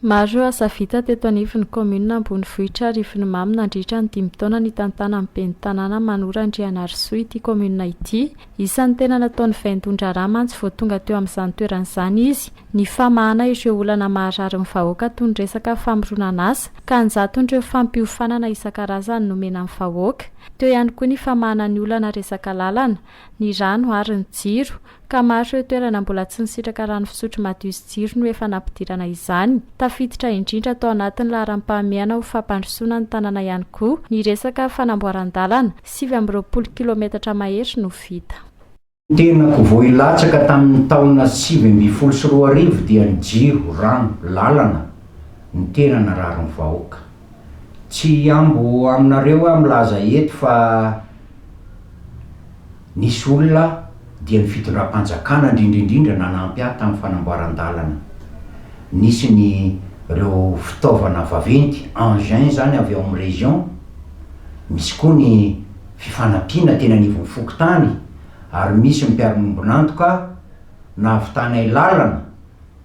Maro ireo asa vita teto anivon'ny kaominina ambonivohitra Arivonimamo nandritra ny dimy taona nitantanan'ny ben'ny tanàna Manoro Andrianarisoa ity kaominina ity. Isan'ny tena nataony vaindohan-draharaha mantsy vao tonga teo amin'izany toerana izany izy ny famahana ireo olana maharary ny vahoaka toy ny resaka famoronan'asa ka an-jatony ireo fampiofanana isan-karazany nomena ny vahoaka. Teo ihany koa ny famahana ny olana resaka lalana, ny rano ary ny jiro ka maro ireo toerana mbola tsy nisitraka rano fisotro madio sy jiro no efa nampidirana izany. Tafiditra indrindra tao anatin'ny laharam-pahamehana ho fampandrosoana ny tanàna ihany koa ny resaka fanamboaran-dalana, 29 kilometatra mahery no vita. Ny tenako vao hilatsaka tamin'ny taona 2019 dia ny jiro, rano, lalana no tena narary ny vahoaka. Tsy hihambo aminareo aho milaza eto fa nisy olona dia ny fitondram-panjakana indrindra indrindra nanampy ahy tamin'ny fanamboaran-dalana. Nisy ny ireo fitaovana vaventy, engins, izany avy ao amin'ny région, misy koa ny fifanampiana teny anivon'ny fokontany ary misy ny mpiara-miombon'antoka nahavitanay lalana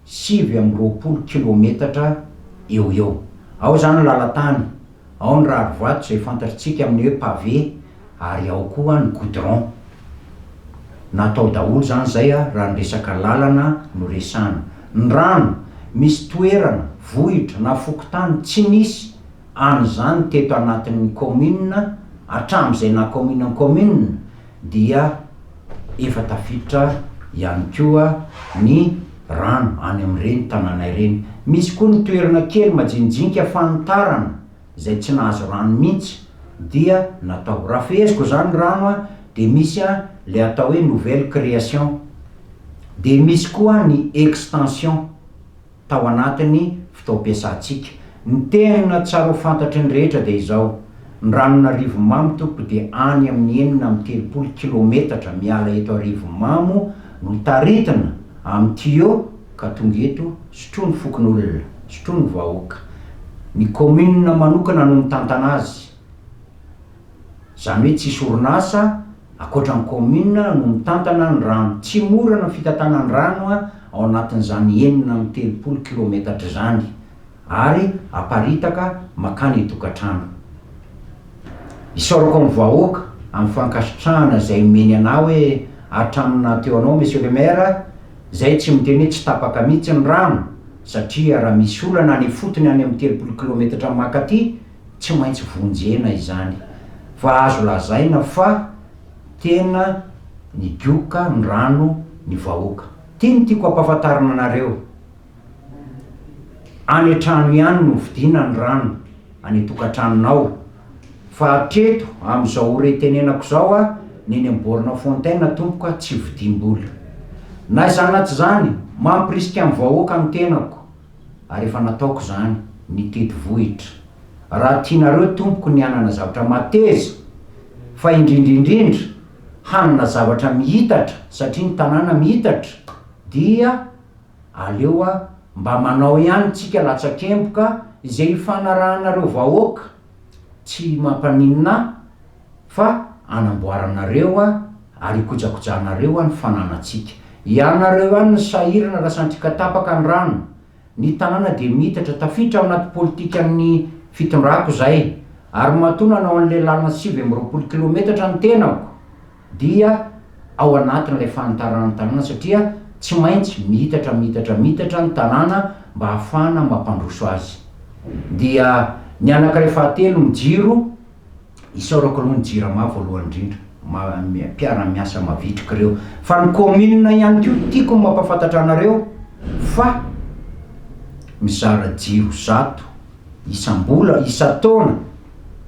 29 kilometatra eo ho eo. Ao izany ny lalan-tany, ao ny rarivato izay fantatritsika amin'ny hoe pavé ary ao koa ny goudron. Natao daholo izany izay raha ny resaka lalana no resahana. Ny rano, misy toerana, vohitra na fokontany tsy nisy an'izany teto anatin'ny kaominina hatramin'izay naha kaominina ny kaominina dia efa tafiditra ihany koa ny rano any amin'ireny tanàna ireny. Misy koa ny toerana kely majinijinika fanitarana izay tsy nahazo rano mihitsy dia natao. Raha feheziko izany ny rano dia misy ilay atao hoe nouvelle création dia misy koa ny extension. tao anatin'ny fotoam-piasantsika. Ny tena tsara ho fantatry ny rehetra dia izao, ny ranon'Arivonimamo tompoko dia any amin'ny 36 kilometatra miala eto Arivonimamo no taritina amin'ny tuyau ka tonga eto sotroin'ny fokonolona, sotroin'ny vahoaka. Ny commune manokana no mitantana azy, izany hoe tsisy orinasa Ankoatra ny commune no mitantana ny rano. Tsy mora ny fitantanana ny rano ao anatin'izany 36 kilometatra izany ary aparitaka makany an-tokantrano. Isaorako ny vahoaka amin'ny fankasitrahana izay omeny anah hoe hatramin'ny naha teo anao Monsieur le Maire, izay tsy miteny hoe tsy tapaka mihitsy ny rano satria raha misy olana any ifotony any amin'ny 30 kilometatra makaty tsy maintsy vonjena izany fa azo lazaina fa tena nigoka ny rano ny vahoaka. Ty no tiako ampafantarina anareo, any an-trano ihany no vidiana ny rano, any an-tokantranonao, fa hatreto amin'izao ora itenenako izao a, ny eny amin'ny borne fontaine tompoko a tsy vidiam-bola. Na izany na tsy izany, mampirisika ny vahoaka ny tenako. ary efa nataoko izany, nitety vohitra. Raha tianareo tompoko ny hanana zavatra mateza, fa indrindra indrindra hanana zavatra mihitatra satria ny tanàna mihitatra, dia aleo mba manao ihany tsika latsakemboka izay hifanarahanareo vahoaka, tsy mampaninona ahy, fa anamboaranareo ary ikojakojanareo ny fananantsika. Ianareo ihany no sahirana raha santrika tapaka ny rano. Ny tanàna dia miitatra, tafiditra ao anaty politikan'ny fitondrako izay, ary matoa nanao an'ilay lalana 29 kilometatra ny tenako dia ao anatin'ilay fanitarana ny tanàna satria tsy maintsy miitatra miitatra miitatra ny tanàna mba hahafahana mampandroso azy. Dia ny anankiray fahatelo ny jiro. Isaorako aloha ny jirama voalohany indrindra, mpiara-miasa mavitrika ireo. Fa ny commune ihany koa tiako ny mampafantatra anareo fa mizara jiro 100 isam-bola, isan-taona,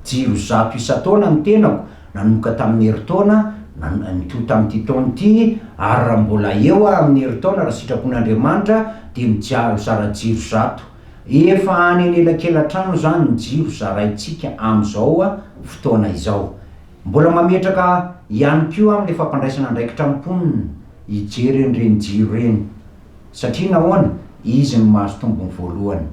jiro 100 isan-taona ny tenako nanomboka tamin'ny herintaona, nitohy tamin'ity taona ity ary raha mbola eo aho amin'ny herintaona raha sitrapon'Andriamanitra dia mizara jiro 100. Efa any anelakelan-trano izany ny jiro zaraintsika amin'izao fotoana izao. Mbola mametraka ihany koa amin'ilay fampandraisana andraikitra ny mponina hijery an'ireny jiro ireny. Satria nahoana? Izy no mahazo tombony voalohany.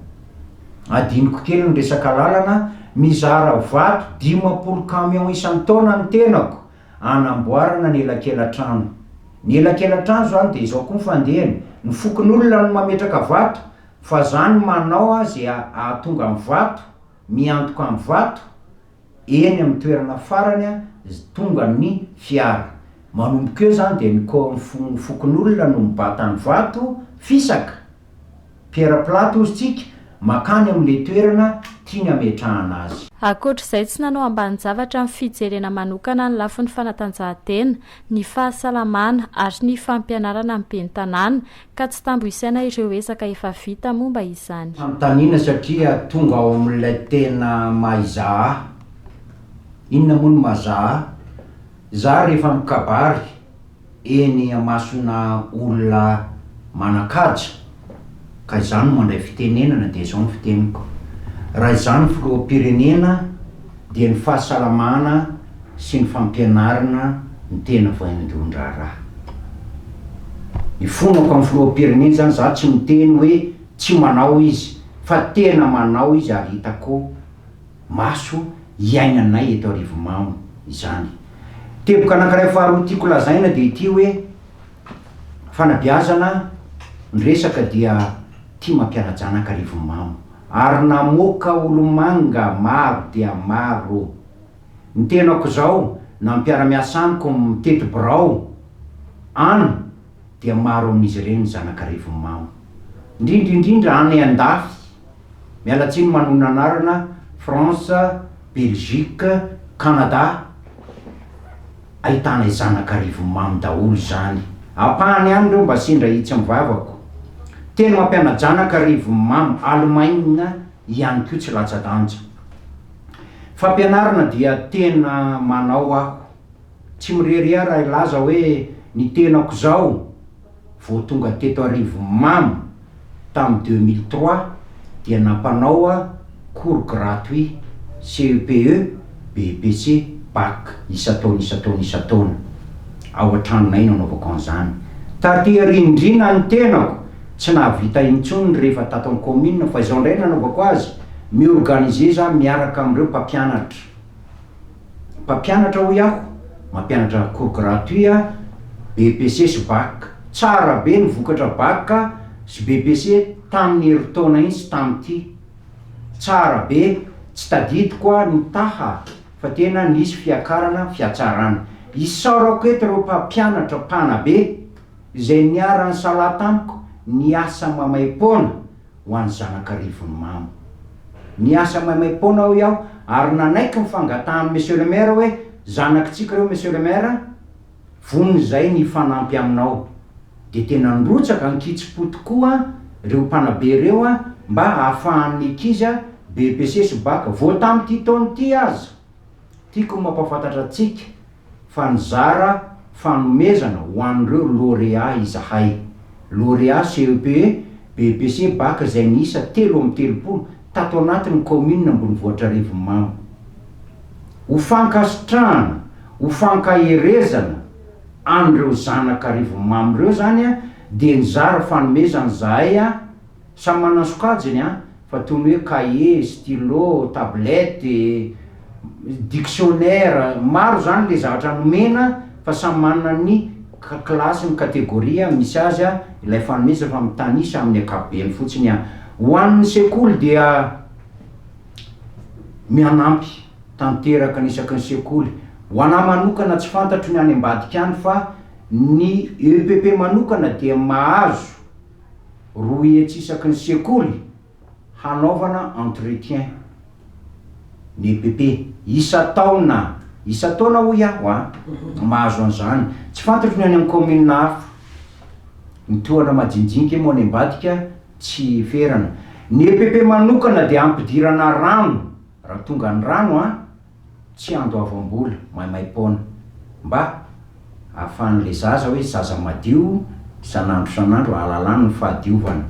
Adinoko kely ny resaka lalana, mizara vato 50 camion isan-taona ny tenako hanamboarana ny elakela-trano. Ny elakela-trano izany dia izao koa ny fandehany, ny fokonolona no mametraka vato. Fa za no manao ze ahatonga ny vato, miantoka ny vato eny amin'ny toerana farany tonga ny fiara. Manomboka eo zany dia ny fokonolona no mibata ny vato fisaka. Pierre plate hozy tsika, makany amin'ilay toerana tiany hametrahana azy. Ankoatra izay, tsy nanao ambanin-javatra ny fijerena manokana ny lafiny fanatanjahantena, ny fahasalamana ary ny fampianarana ny ben'ny tanàna, ka tsy tambo isaina ireo ezaka efa vita momba izany. Fanontaniana satria tonga ao amin'ilay tena maha izaho ahy. Inona moa no maha izaho ahy? Izaho rehefa mikabary eny amasona olona manan-kaja ka izaho no mandray fitenenana dia izao ny fiteniko, raha izaho no filoham-pirenena dia ny fahasalamana sy ny fampianarana no tena vaindohan-draharaha. Ifonako amin'ny filoham-pirenena izany, izaho tsy miteny hoe tsy manao izy fa tena manao izy ary hitako maso iainanay eto Arivonimamo izany. Teboka anankiray faharoa tiako lazaina dia ity hoe, fanabeazana ny resaka dia tia mampiana-janaka Arivonimamo ary namoaka olomanga maro dia maro. Ny tenako izao na ny mpiara-miasa amiko mitety birao any dia maro amin'izy ireny zanak'Arivonimamo. Indrindra indrindra any andafy. Miala tsiny manonona anarana, France, Belgique, Canada, ahitana zanak'Arivonimamo daholo izany. Ampahany ihany ireo mba sendra hitsy ny vavako. Tena mampiana-janaka Arivonimamo, Allemagne ihany koa tsy latsa-danja. Fampianarana dia tena manao aho. Tsy mirehareha raha hilaza hoe ny tenako izao. vao tonga teto Arivonimamo tamin'ny 2003 dia nampanao a cours gratuit CEPE, BEPC, Bac isan-taona isan-taona isan-taona. Ao an-tranonay no anaovako an'izany. Taty aoriandriana ny tenako tsy nahavita intsony rehefa tato amin'ny commune fa izao indray no nanaovako azy, mi-organiser za miaraka amin'ireo mpampianatra. Mpampianatra hoy aho, mampianatra cours gratuit aho, BEPC sy Bac. Tsara be ny vokatra Bac sy BEPC tamin'ny herintaona iny sy tamin'ity. Tsara be, tsy tadidiko aho ny taha fa tena nisy fiakarana, fihatsarana. Isaorako eto ireo mpampianatra mpanabe izay niara-nisalahy tamiko niasa maimaim-poana. ho an'ny zanak'Arivonimamo. Niasa maimaim-poana hoy aho ary nanaiky ny fangatahan'i Monsieur le Maire hoe zanakitsika ireo Monsieur le Maire, vonona izay ny hifanampy aminao. Dia tena nirotsaka an-kitsim-po tokoa ireo mpanabe ireo mba hahafahan'ny ankizy BEPC sy Bac vao tamin'ity taona ity aza. Tiako ny mampahafantatra antsika fa nizara fanomezana ho an'ireo lauréat izahay. Lauréat CEPE, BEPC, Bac izay niisa 33 tato anatin'ny kaominina ambonivohitra Arivonimamo. Ho fankasitrahana, ho fankaherezana an'ireo zanaka Arivonimamo ireo izany dia nizara fanomezana izahay Samy manana ny sokajiny an, fa toy ny hoe cahier, stylo, tablette, dictionnaire, maro zany le zavatra nomena fa samy manana ny kilasy, ny catégorie misy azy ilay fanomezana fa mitanisa amin'ny ankapobeny fotsiny aho. Ho an'ny sekoly dia mihanampy tanteraka ny isaky ny sekoly. Ho anah manokana tsy fantatro ny any ambadika any fa ny EPP manokana dia mahazo 200 isaky ny sekoly hanaovana entretien ny EPP isan-taona, isan-taona hoy aho a, mahazo an'izany, tsy fantatro ny any amin'ny commune hafa, ny tohana majinjinika moa any ambadika tsy ferana, ny EPP manokana dia ampidirana rano raha tonga ny rano a, tsy andoavam-bola, maimaim-poana. Mba ahafahan'ilay zaza hoe zaza madio isan'andro isan'andro ahalalany ny fahadiovana.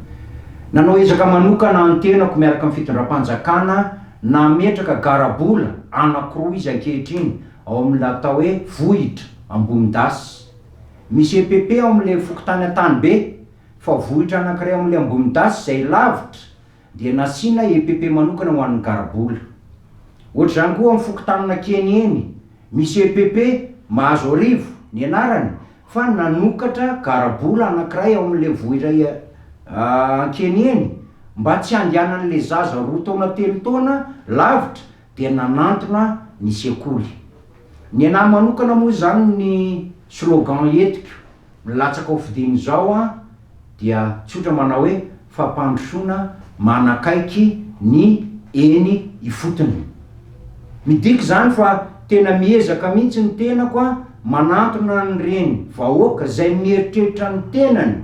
Nanao ezaka manokana ny tenako miaraka amin'ny fitondram-panjakana nametraka garabola anankiroa izy ankehitriny ao amin'ilay atao hoe Vohitra Ambohimidasy. Misy EPP ao amin'ilay fokontany Antanibe fa vohitra anankiray ao amin'ilay Ambohimidasy izay lavitra dia nasiana EPP manokana ho an'ny garabola. Ohatr'izany koa amin'ny fokontanin'Ankeniheny, misy EPP Mahazoarivo ny anarany fa nanokatra garabola anankiray ao amin'ilay vohitra Ankeniheny Mba tsy handehanan'ilay zaza roa taona telo taona lavitra dia nanantona ny sekoly. Ny anahy manokana moa izany ny slogan entiko milatsaka ho fidiana izao an dia tsotra manao hoe fampandrosoana manakaiky ny eny ifotony. Midika izany fa tena miezaka mihitsy ny tenako an manantona an'ireny vahoaka izay mieritreritra ny tenany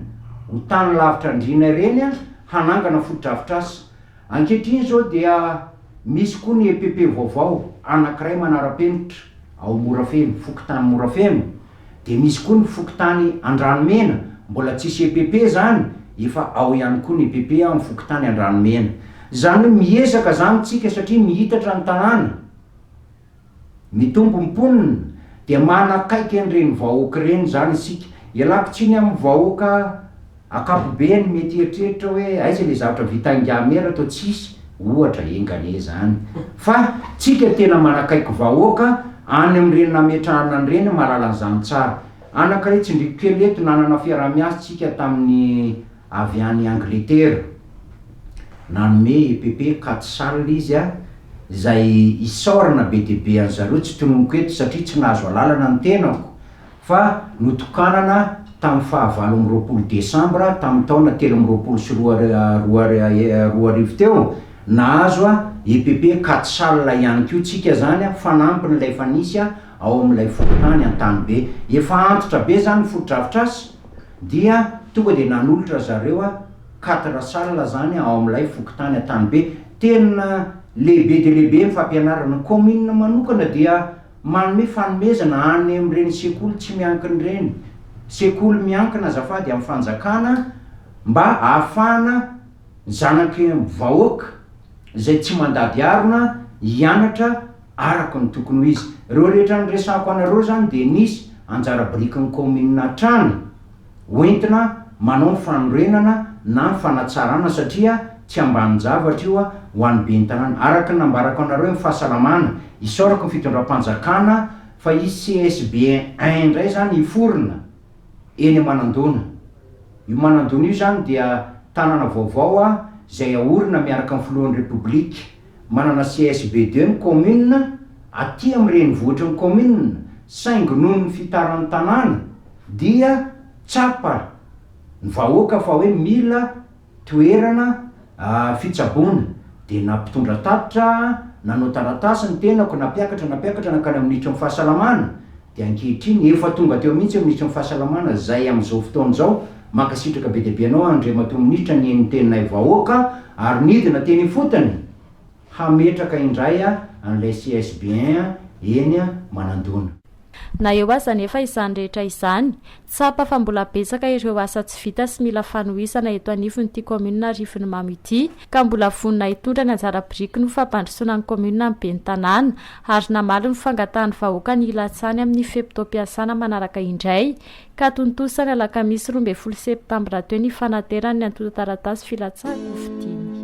ho tany lavitra andriana ireny an hanangana fotodrafitrasa. Ankehitriny izao dia misy koa ny EPP vaovao anankiray manara-penitra ao Morafeno, fokontany Morafeno, dia misy koa ny fokontany Andranomena, mbola tsisy EPP izany, efa ao ihany koa ny EPP ao amin'ny fokontany Andranomena. Izany hoe miezaka izany tsika satria mihitatra ny tanàna. Mitombo ny mponina dia manakaiky an'ireny vahoaka ireny izany isika. Ialako tsiny amin'ny vahoaka ankapobeny mety hieritreritra hoe aiza ilay zavatra vita Ingahy toa tsisy ohatra, enga anie izany. Fa tsika tena manakaiky vahoaka any amin'ireny nametrahana an'ireny mahalala an'izany tsara. Anankiray tsindriko kely eto, nanana fiaraha-miasa tsika tamin'ny avy any Angletera. Nanome EPP quatre salles izy izay isaorana be dia be an'zareo, tsy tononiko eto satria tsy nahazo alalana ny tenako fa notokanana tamin'ny faha 28 desambra tamin'ny taona 2023 teo, nahazo EPP quatre salles ihany koa tsika zany fanampin'ilay efa nisy ao amin'ilay fokontany Antanibe. Efa antitra be zany ny fotodrafitrasa dia tonga dia nanolotra zareo quatre salles zany ao amin'ilay fokontany Antanibe. Tena lehibe dia lehibe ny fampianarana. Ny commune manokana dia manome fanomezana any amin'ireny sekoly tsy miankina ireny, sekoly miankina azafady amin'ny fanjakana mba ahafahana ny zanaky vahoaka izay tsy mandady harona hianatra araka ny tokony ho izy. Ireo rehetra niresahako anareo izany dia nisy anjara birikin'ny commune hatrany hoentina manao ny fanorenana na ny fanatsarana satria tsy ambanin-javatra io ho an'ny ben'ny tanàna. Araka ny nambarako anareo ny fahasalamana, isaorako ny fitondram-panjakana fa hisy CSB un indray izany hiforona eny Manandona. Io Manandona io izany dia tanana vaovao izay haorina miaraka amin'ny filohan'ny Repoblika. Manana CSB deux ny commune aty amin'ny renivohitry ny commune saingy noho ny fitaran'ny tanàna dia tsapa ny vahoaka fa hoe mila toerana fitsaboana dia nampitondra tatitra nanao taratasy ny tenako nampiakatra nampiakatra nankany amin'ny minisitry ny fahasalamana dia ankehitriny efa tonga teo mihitsy ny minisitry ny fahasalamana izay amin'izao fotoana izao mankasitraka be dia be anao Andriamatoa Minisitra nihaino ny teninay vahoaka ary nidina teny ifotony hametraka indray an'ilay CSB un eny Manandona. Na eo aza anefa izany rehetra izany, tsapa fa mbola betsaka ireo asa tsy vita sy mila fanohizana eto anivon'ity kaominina Arivonimamo ity, ka mbola vonona hitondra ny anjara birikiny ho fampandrosoana ny kaominina ny ben'ny tanàna, ary namaly ny fangatahan'ny vahoaka ny hilatsahany amin'ny fe-potoam-piasana manaraka indray, ka tontosa ny alakamisy 12 septambra teo ny fanaterany ny antontan-taratasy filatsahan-kofidiny.